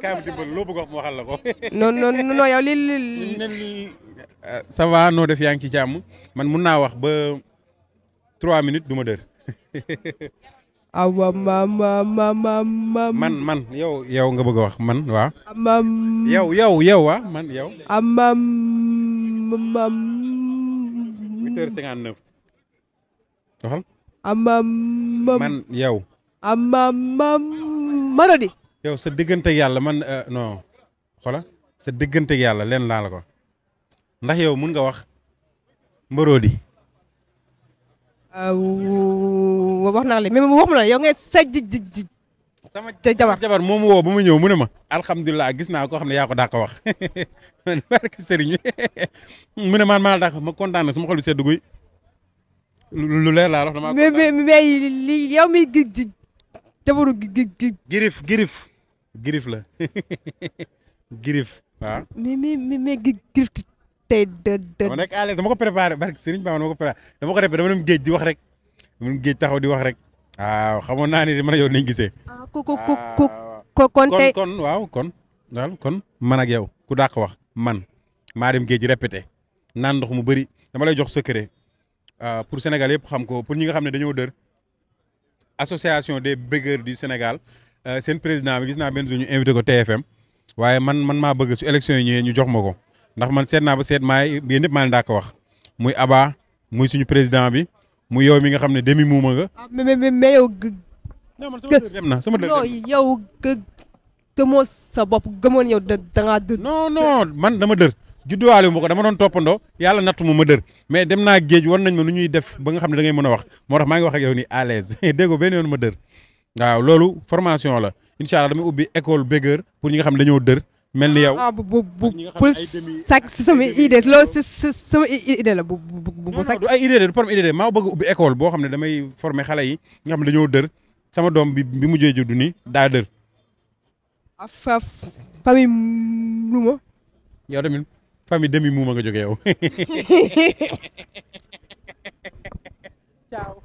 kaay ma dimbal loo bëgg wax mu waxal la ko. non non non yow ça va noo def yaa ngi ci jàmm man mun naa wax ba 3 minutes du ma dër. awa man yow nga bëgg a wax man waaw. yow man yow. 8h59. waxal. man yow. Marodi. yow sa digganteeg yàlla man non xola sa digganteeg yàlla leen laa la ko ndax yow mun nga wax Marodi. wax naa la mais wax ma la yow ngay sa sama jabar jabar moom woo ba mu ñëw mu ne ma alhamdulilah gis naa koo xam ne yaa ko daa ko wax man barke sëriñ mu ne man maa la daa ko ma kontaan na sama xol bi sedd guy lu leer laa wax damaa kontaan mais li yow mi jabaru girif la girif waaw. mais girif tey dama nekk à l'aise dama ko préparé barke sëriñ Ba dama ko préparé dama ko répété dama dem géej di wax rek dama dem géej taxaw di wax rek. waaw xamoon naa ni man yow nañ gisee. kon tey kon waaw kon daal kon man ak yow ku dàq wax man maa dem géej répété naan ndox mu bëri dama lay jox secret pour Sénégal yëpp xam ko pour ñi nga xam ne dañoo dër association des bégeurs du Sénégal seen président bi gis naa benn jour ñu invité ko TFM waaye man maa bëgg su élection yi ñëwee ñu jox ma ko ndax man seet naa ba seet maay yéen ñëpp maa leen daa ko wax muy Aba muy suñu président bi. mu yow mi nga xam ne demi muuma nga. mais yow. non man sama dër dem na sama dër non yow gëmoo sa bopp gëmoon yow da ngaa dër. non man dama dër judduwaale ma ko dama doon toppandoo yàlla nattu ma dër mais dem naa géej war nañ ma nu ñuy def ba nga xam ne da ngay mën a wax moo tax maa ngi wax ak yow nii à l'aise dégg nga benn yoon ma dër waaw loolu formation la incha allah damay ubbi école bégueur pour ñi nga xam ne dañoo dër. mel ni yow pour sac sama idée loolu sama idée la bu sac du ay idée de du problème idée de maa bëgg ubbi école boo xam ne damay former xale yi nga xam ne dañoo dër sama doom bi mujjee juddu nii daa dër. famille muuma. yow tamit famille demi muuma nga jógee yow. ciao.